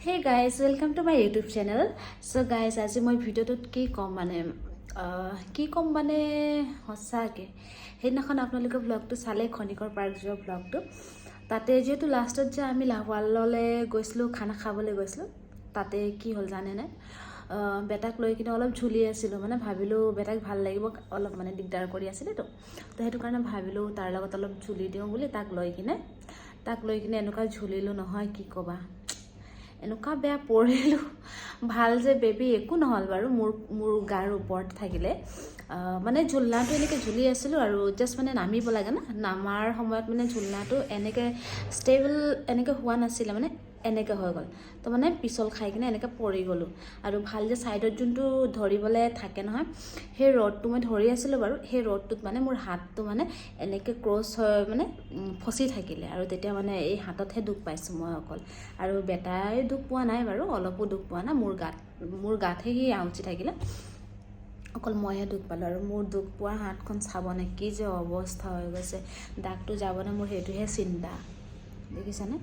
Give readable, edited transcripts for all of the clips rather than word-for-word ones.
Hey guys, welcome to my YouTube channel. So guys, আজি মই ভিডিঅ'টোত কি ক'ম মানে কি ক'ম মানে, সঁচাকৈ সেইদিনাখন আপোনালোকে ভ্লগটো চালে, খনিকৰ পাৰ্ক যোৱা ভ্লগটো। তাতে যিহেতু লাষ্টত যে আমি লাহোৱাললৈ গৈছিলোঁ, খানা খাবলৈ গৈছিলোঁ, তাতে কি হ'ল জানেনে? বেটাক লৈ কিনে অলপ ঝুলি আছিলোঁ। মানে ভাবিলোঁ বেটাক ভাল লাগিব, অলপ মানে দিগদাৰ কৰি আছিলেতো, তো সেইটো কাৰণে ভাবিলোঁ তাৰ লগত অলপ ঝুলি দিওঁ বুলি। তাক লৈ কিনে এনেকুৱা ঝুলিলোঁ নহয়, কি ক'বা, এনেকুৱা বেয়া পৰিলোঁ। ভাল যে বেবী একো নহ'ল বাৰু, মোৰ গাৰ ওপৰত থাকিলে। মানে ঝুলনাটো এনেকৈ ঝুলি আছিলোঁ আৰু জাষ্ট মানে নামিব লাগে না, নামাৰ সময়ত মানে ঝুলনাটো এনেকৈ ষ্টেবল এনেকৈ হোৱা নাছিলে, মানে এনেকৈ হৈ গ'ল। তো মানে পিছল খাই কিনে এনেকৈ পৰি গ'লোঁ। আৰু ভাল যে ছাইডত যোনটো ধৰিবলৈ থাকে নহয়, সেই ৰডটো মই ধৰি আছিলোঁ বাৰু। সেই ৰডটোত মানে মোৰ হাতটো মানে এনেকৈ ক্ৰছ হৈ মানে ফচি থাকিলে আৰু তেতিয়া মানে এই হাততহে দুখ পাইছোঁ মই অকল। আৰু বেটাই দুখ পোৱা নাই বাৰু, অলপো দুখ পোৱা নাই। মোৰ গাতহে সি আউচি থাকিলে, অকল মইহে দুখ পালোঁ। আৰু মোৰ দুখ পোৱা হাতখন চাবনে, কি যে অৱস্থা হৈ গৈছে। দাগটো যাবনে মোৰ সেইটোহে চিন্তা। দেখিছানে?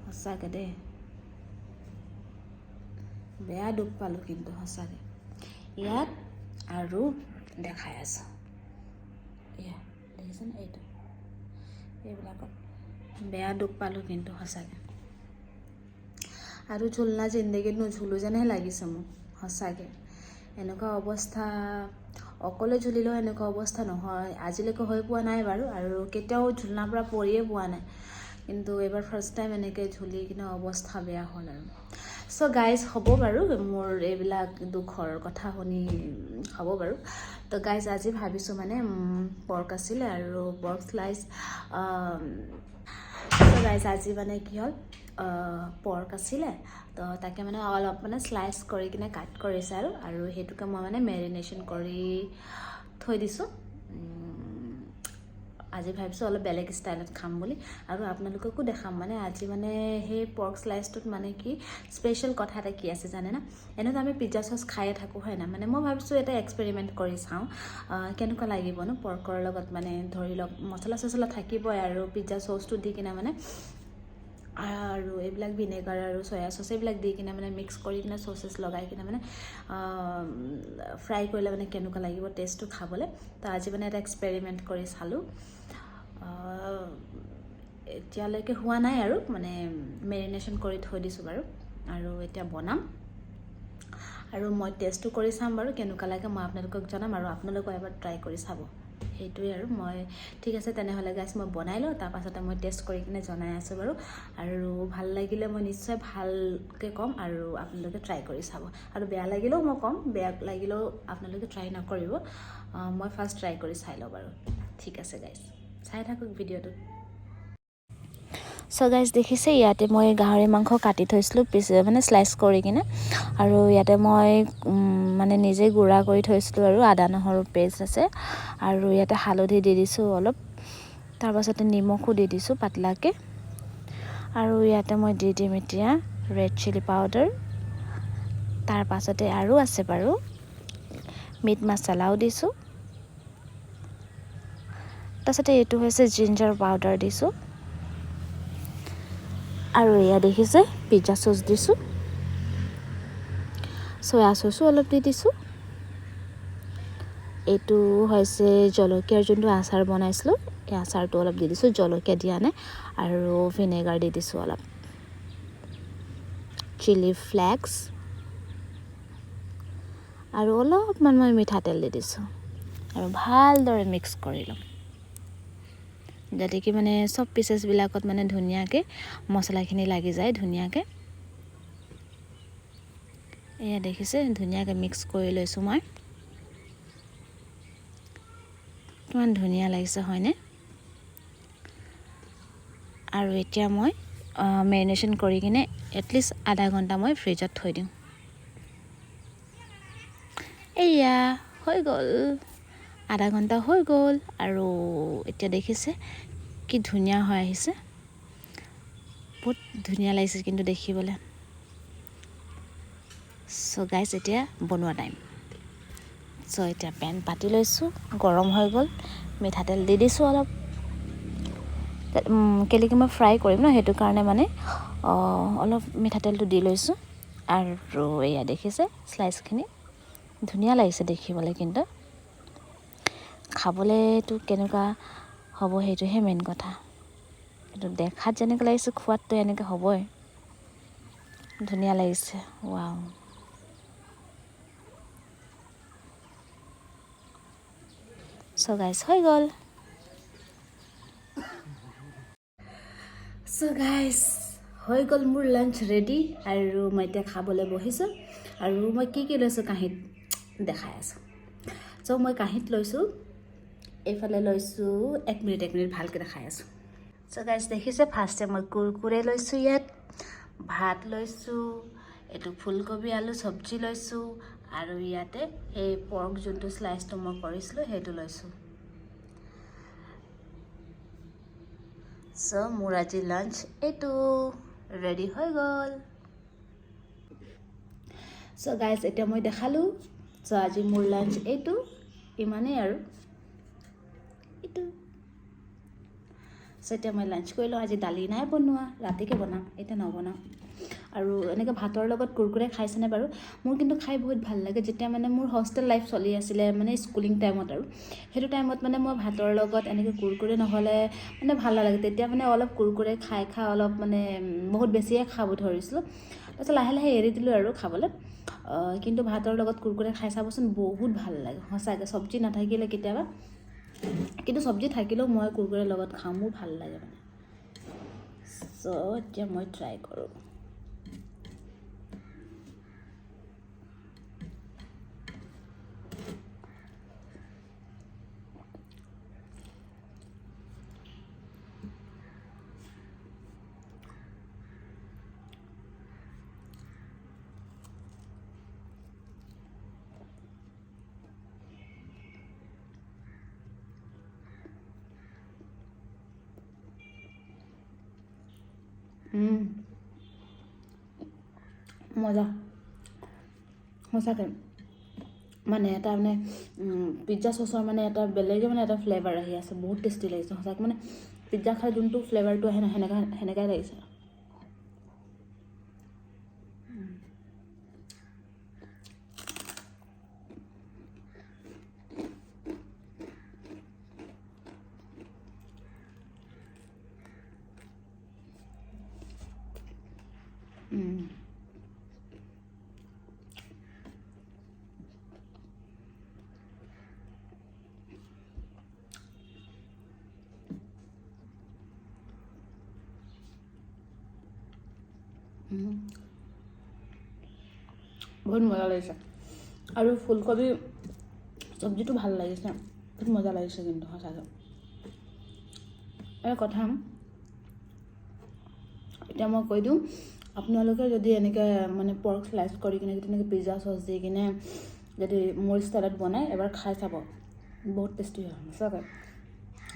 সঁচাকৈ দেই, বেয়া দুখ পালোঁ কিন্তু সঁচাকৈ। ইয়াত আৰু দেখাই আছোঁ, এয়া দেখিছেনে? এইটো এইবিলাকত বেয়া দুখ পালোঁ কিন্তু সঁচাকৈ। আৰু ঝুলনা জিন্দগীত নুঝুলো যেনহে লাগিছে মোক সঁচাকৈ। এনেকুৱা অৱস্থা, অকলে ঝুলিলেও এনেকুৱা অৱস্থা নহয়, আজিলৈকে হৈ পোৱা নাই বাৰু আৰু কেতিয়াও ঝুলনাৰ পৰা পৰিয়ে পোৱা নাই। কিন্তু এইবাৰ ফাৰ্ষ্ট টাইম এনেকৈ ঝুলি কিনে অৱস্থা বেয়া হ'ল। আৰু চ' গাইজ, হ'ব বাৰু, মোৰ এইবিলাক দুখৰ কথা শুনি হ'ব বাৰু। তো গাইজ, আজি ভাবিছোঁ মানে পৰ্ক আছিলে আৰু পৰ্ক শ্লাইচ। চ' গাইজ, আজি মানে কি হ'ল, পৰ্ক আছিলে, তো তাকে মানে অলপ মানে শ্লাইচ কৰি কিনে কাট কৰিছে আৰু সেইটোকে মই মানে মেৰিনেশ্যন কৰি থৈ দিছোঁ। আজি ভাবিছোঁ অলপ বেলেগ ষ্টাইলত খাম বুলি আৰু আপোনালোককো দেখাম। মানে আজি মানে সেই পৰ্ক শ্লাইচটোত মানে কি স্পেচিয়েল কথা এটা কি আছে জানে না? এনেইতো আমি পিজ্জা চচ খায়ে থাকোঁ, হয় না? মানে মই ভাবিছোঁ এটা এক্সপেৰিমেণ্ট কৰি চাওঁ, কেনেকুৱা লাগিবনো পৰ্কৰ লগত। মানে ধৰি লওক মছলা চছলা থাকিবই আৰু পিজ্জা চচটো দি কিনে মানে আৰু এইবিলাক ভিনেগাৰ আৰু চয়া চচ এইবিলাক দি কিনে মানে মিক্স কৰি কিনে চচেছ লগাই কিনে মানে ফ্ৰাই কৰিলে মানে কেনেকুৱা লাগিব টেষ্টটো খাবলৈ। তো আজি মানে এটা এক্সপেৰিমেণ্ট কৰি চালোঁ। এতিয়ালৈকে হোৱা নাই আৰু মানে মেৰিনেশ্যন কৰি থৈ দিছোঁ বাৰু আৰু এতিয়া বনাম আৰু মই টেষ্টটো কৰি চাম বাৰু, কেনেকুৱা লাগে মই আপোনালোকক জনাম আৰু আপোনালোকেও এবাৰ ট্ৰাই কৰি চাব, সেইটোৱে আৰু মই। ঠিক আছে তেনেহ'লে গাইছ, মই বনাই লওঁ, তাৰপাছতে মই টেষ্ট কৰি কিনে জনাই আছোঁ বাৰু। আৰু ভাল লাগিলে মই নিশ্চয় ভালকৈ ক'ম আৰু আপোনালোকে ট্ৰাই কৰি চাব। আৰু বেয়া লাগিলেও মই ক'ম, বেয়া লাগিলেও আপোনালোকে ট্ৰাই নকৰিব। মই ফাৰ্ষ্ট ট্ৰাই কৰি চাই লওঁ বাৰু। ঠিক আছে গাইছ, চাই থাকক ভিডিঅ'টোত। চ' গাইজ, দেখিছে, ইয়াতে মই গাহৰি মাংস কাটি থৈছিলোঁ পিচ মানে শ্লাইচ কৰি কিনে। আৰু ইয়াতে মই মানে নিজে গুড়া কৰি থৈছিলোঁ আৰু আদা নহৰু পেষ্ট আছে। আৰু ইয়াতে হালধি দি দিছোঁ অলপ, তাৰপাছতে নিমখো দি দিছোঁ পাতলাকৈ। আৰু ইয়াতে মই দি দিম এতিয়া ৰেড চিলি পাউডাৰ। তাৰ পাছতে আৰু আছে বাৰু, মিট মছলাও দিছোঁ। তাৰপাছতে এইটো হৈছে জিঞ্জাৰ পাউডাৰ দিছোঁ। আৰু এয়া দেখিছে, পিজ্জা চচ দিছোঁ, চয়া চচো অলপ দি দিছোঁ। এইটো হৈছে জলকীয়াৰ যোনটো আচাৰ বনাইছিলোঁ, এই আচাৰটো অলপ দি দিছোঁ, জলকীয়া দিয়া নাই। আৰু ভিনেগাৰ দি দিছোঁ অলপ, চিলি ফ্লেক্স আৰু অলপমান মই মিঠাতেল দি দিছোঁ। আৰু ভালদৰে মিক্স কৰি ল'ম, যাতে কি মানে চব পিচেছবিলাকত মানে ধুনীয়াকৈ মছলাখিনি লাগি যায় ধুনীয়াকৈ। এয়া দেখিছে, ধুনীয়াকৈ মিক্স কৰি লৈছোঁ মই। কিমান ধুনীয়া লাগিছে, হয়নে? আৰু এতিয়া মই মেৰিনেশ্যন কৰি কিনে এটলিষ্ট আধা ঘণ্টা মই ফ্ৰিজত থৈ দিওঁ। এয়া হৈ গ'ল, আধা ঘণ্টা হৈ গ'ল। আৰু এতিয়া দেখিছে কি ধুনীয়া হৈ আহিছে, বহুত ধুনীয়া লাগিছে কিন্তু দেখিবলৈ। চ' গাইজ, এতিয়া বনোৱা টাইম। চ' এতিয়া পেন পাতি লৈছোঁ, গৰম হৈ গ'ল, মিঠাতেল দি দিছোঁ অলপ। কেলেকি মই ফ্ৰাই কৰিম ন, সেইটো কাৰণে মানে অলপ মিঠাতেলটো দি লৈছোঁ। আৰু এয়া দেখিছে শ্লাইচখিনি ধুনীয়া লাগিছে দেখিবলৈ, কিন্তু খাবলৈতো কেনেকুৱা হ'ব সেইটোহে মেইন কথা। কিন্তু দেখাত যেনেকৈ লাগিছে খোৱাততো এনেকৈ হ'বই, ধুনীয়া লাগিছে। ৱাও। চ' গাইজ হৈ গ'ল। চ' গাইজ হৈ গ'ল মোৰ লাঞ্চ ৰেডি আৰু মই এতিয়া খাবলৈ বহিছোঁ। আৰু মই কি কি লৈছোঁ কাঁহীত দেখাই আছোঁ। চ' মই কাঁহীত লৈছোঁ, এইফালে লৈছোঁ, এক মিনিট এক মিনিট ভালকৈ দেখাই আছোঁ। চ' গাইজ দেখিছে, ফাৰ্ষ্টে মই কুৰকুৰে লৈছোঁ, ইয়াত ভাত লৈছোঁ, এইটো ফুলকবি আলু চব্জি লৈছোঁ আৰু ইয়াতে সেই পৰ্ক যোনটো শ্লাইচটো মই কৰিছিলোঁ সেইটো লৈছোঁ। চ' মোৰ আজি লাঞ্চ এইটো ৰেডি হৈ গ'ল। চ' গাইজ এতিয়া মই দেখালোঁ। চ' আজি মোৰ লাঞ্চ এইটো, ইমানেই আৰু এইটো। চ' এতিয়া মই লাঞ্চ কৰি লওঁ। আজি দালি নাই বনোৱা, ৰাতিকৈ বনাম, এতিয়া নবনাওঁ। আৰু এনেকৈ ভাতৰ লগত কুৰকুৰে খাইছেনে বাৰু? মোৰ কিন্তু খাই বহুত ভাল লাগে। যেতিয়া মানে মোৰ হোষ্টেল লাইফ চলি আছিলে, মানে স্কুলিং টাইমত, আৰু সেইটো টাইমত মানে মই ভাতৰ লগত এনেকৈ কুৰকুৰে নহ'লে মানে ভাল নালাগে। তেতিয়া মানে অলপ কুৰকুৰে খাই খাই অলপ মানে বহুত বেছিয়ে খাব ধৰিছিলোঁ। তাৰপিছত লাহে লাহে এৰি দিলোঁ আৰু খাবলৈ। কিন্তু ভাতৰ লগত কুৰকুৰে খাই চাবচোন, বহুত ভাল লাগে সঁচাকৈ। চব্জি নাথাকিলে কেতিয়াবা, কিন্তু চব্জি থাকিলেও মই কুৰকুৰে লগত খাওঁ, মোৰ ভাল লাগে মানে। চ' এতিয়া মই ট্ৰাই কৰোঁ। মজা সঁচাকৈ। মানে এটা মানে পিজ্জা চচৰ মানে এটা বেলেগে মানে এটা ফ্লেভাৰ আহি আছে, বহুত টেষ্টি লাগিছে সঁচাকৈ। মানে পিজ্জা খাই যোনটো ফ্লেভাৰটো আহে ন, সেনেকাই লাগিছে। বহুত মজা লাগিছে। আৰু ফুলকবি চব্জিটো ভাল লাগিছে, বহুত মজা লাগিছে কিন্তু সঁচাকৈ। এটা কথা এতিয়া মই কৈ দিওঁ, আপোনালোকে যদি এনেকৈ মানে পৰ্ক শ্লাইচ কৰি কিনে যদি এনেকৈ পিজ্জা চচ দি কিনে যদি মোৰ ষ্টাইলত বনায়, এবাৰ খাই চাব, বহুত টেষ্টি হয় সঁচাকৈ।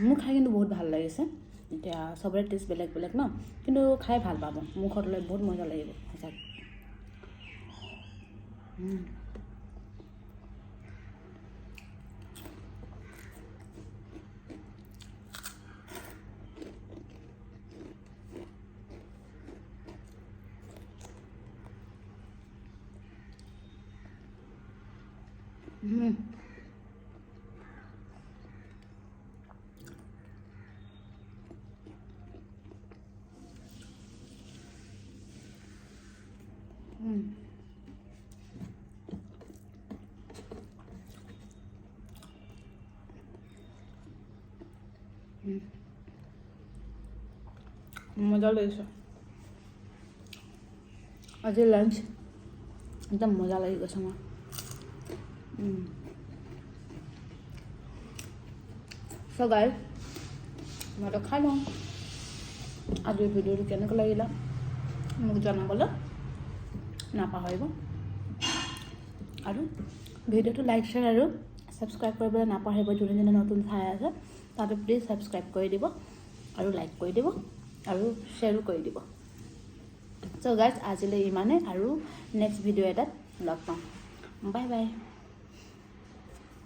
মোৰ খাই কিন্তু বহুত ভাল লাগিছে। এতিয়া চবৰে টেষ্ট বেলেগ বেলেগ ন, কিন্তু খাই ভাল পাব, মুখত লৈ বহুত মজা লাগিব সঁচাকৈ। মজা লাগিছে আজি লাঞ্চ, একদম মজা লাগি গৈছে মোৰ। চ' গাইজ, মই খাই লওঁ। আজিৰ ভিডিঅ'টো কেনেকুৱা লাগিলে মোক জনাবলৈ নাপাহৰিব আৰু ভিডিঅ'টো লাইক, শ্বেয়াৰ আৰু ছাবস্ক্ৰাইব কৰিবলৈ নাপাহৰিব। যোনে যোনে নতুন চাই আছে তাতে প্লিজ ছাবস্ক্ৰাইব কৰি দিব আৰু লাইক কৰি দিব আৰু শ্বেয়াৰো কৰি দিব। চ' গাইজ, আজিলৈ ইমানে আৰু নেক্সট ভিডিঅ' এটাত লগ পাম। Bye bye.